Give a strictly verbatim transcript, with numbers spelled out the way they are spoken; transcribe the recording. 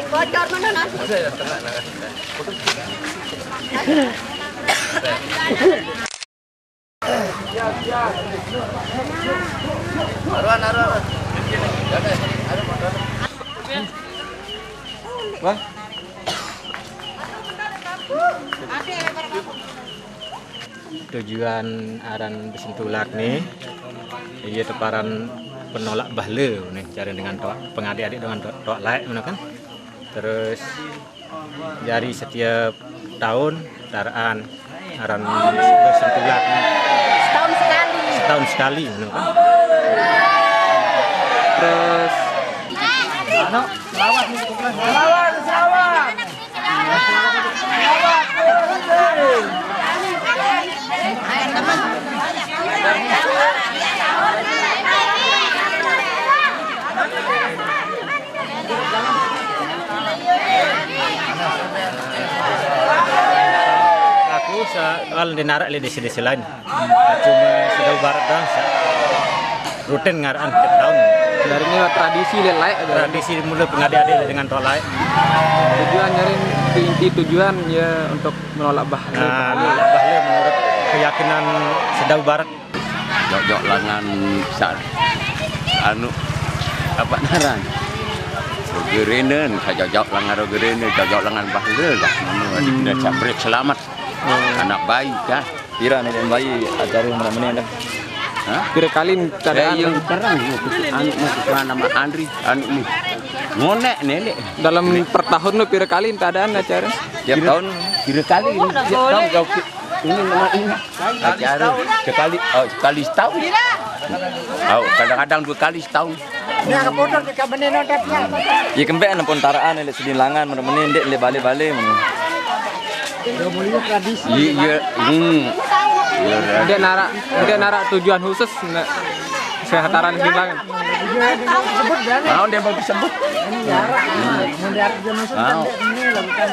Bocor mana nasi? Aruan, aruan. Wah. Tujuan aran besentulak nih, iya teparan penolak bahle nih, cara dengan toaq, pengadik-adik dengan toaq, toaq laeq mana kan. Terus jari setiap tahun taraan aran besentulak nih. Setahun sekali. Setahun sekali mana kan. Terus anu, selawat nih, selawat, selawat. Aku sa-, wal ndeq naraq leq dese-dese lain. Cuma sedau barat doang saq rutin ngaraqan tiap taun. Jari ini tradisi leq laeq. Tradisi mule pengadik-adik dengan toaq laeq. Tujuan jari inti tujuan ya untuk menolak bahle. Nah, menolak bahle menurut keyakinan sedau barat. Jok-jok lengan saq anu, apa ngaran? Rogerene, saq jok-jok lengan rogerene, jok-jok lengan bahle lah. Ngono, adeq pade capret selamet. Anak bayi kah? Pire anak bayi acare mene-mene dah? Hah? Pire kali keadaan? Saya yang terang, anu, nama Andri, anu ni. Ngoneq neneq. Dalam per tahun lo pire kali keadaan acare? Tiap tahun. Pire kali? Tiap tahun kau ini nama ini. Acara sekali, oh, sekali setahun. Oh, kadang-kadang dua kali setahun. Ini ada foto dekat benih nonton. Iya, kembeq ampun taraan leq sedilangan, mene-mene ndeq leq bale-bale, mene. Udah mulai tradisi. Iya, iya. Hmm. Iya, iya. Ndeq naraq, ndeq naraq tujuan khusus, ndeq. Sehataran sedilangan. Mau dia mau disebut? Ini ya. Mau dia khusus. Mau. Ini lakukan.